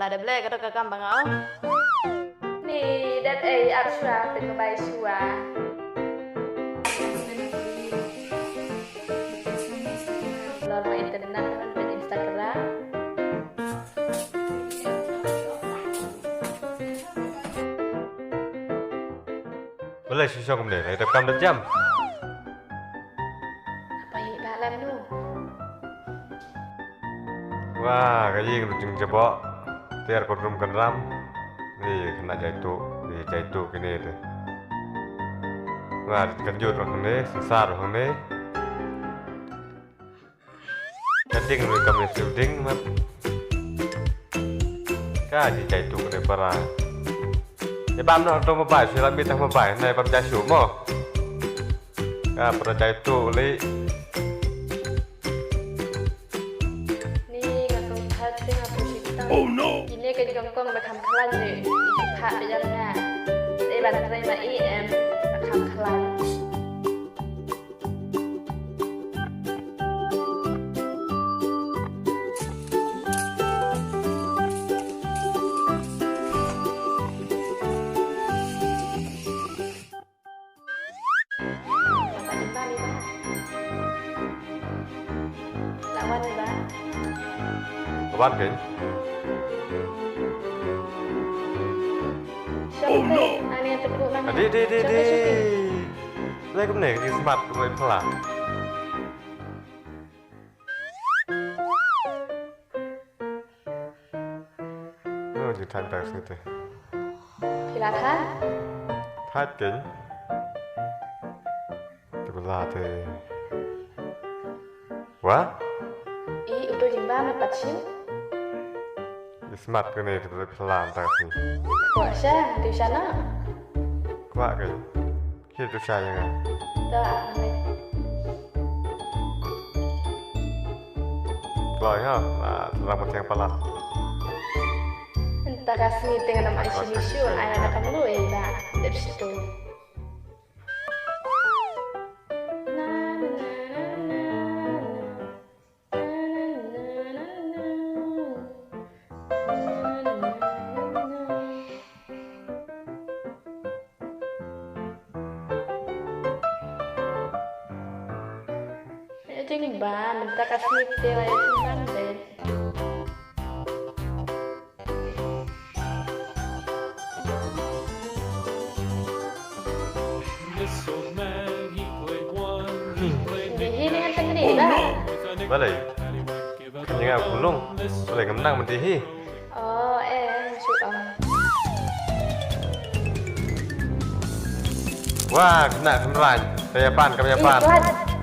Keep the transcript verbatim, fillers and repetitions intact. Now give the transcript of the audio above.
Ada blei ka dok ka kam ba nga ong. Ni dat ei ap shuwa pynmobile shuwa. Lor ma internet man pyn Instagram. Balei shisha kumne, ka ita kam da jam. Apa ini ba lam nu? Wah, ka ïing ruh jingjaboh. Tiar ko rum kan ram. Ni kena jaitu, ni jaitu kini te. Wah, kan jut ruh ni, sensar ruh ni. Ka ding ruh kam ïa siew ding mat. Ka ji jaitu ka dei para. Ïa bam noh tang mobile, shu la mih tang mobile, nai bam jai shu mo. Ka para jaitu li. Ni nga kong that te nga kong shitang. Oh no! Kine ka jingkong kong ba kham khlan ni. Ki pha ba jam nga. Te ban trai ma i em ba kham khlan. Wan keiñ. Oh no! Adi, di, di, di. Lai kumne, ka jingsmat, kumne phala. Oh, jingthait tang sini te. Phi la thait? Thait keiñ. Te phi la te. Wah? I, uto jingbam pat shu. Jingsmat kane te phi la tang sini. Kwah sha, tu sha na. Kwah keiñ. Hi tu sha ïa nga. Da, ane. Kloi ha, na tlang pateng palat. Enta ka sngi te nga nam ai shini shu, ai na kam lu ei da. Dep shi tu. Jing ba mynta ka sngi te la ïa jing ban de. Hi ni ngan tang ni ba. Balei? Kan ïa nga pulung. Balei ngam nang mynta hi. Oh, eh, masuk ah. Wah, kena kemran. Ka Japan, ka Japan. Ih, kuat.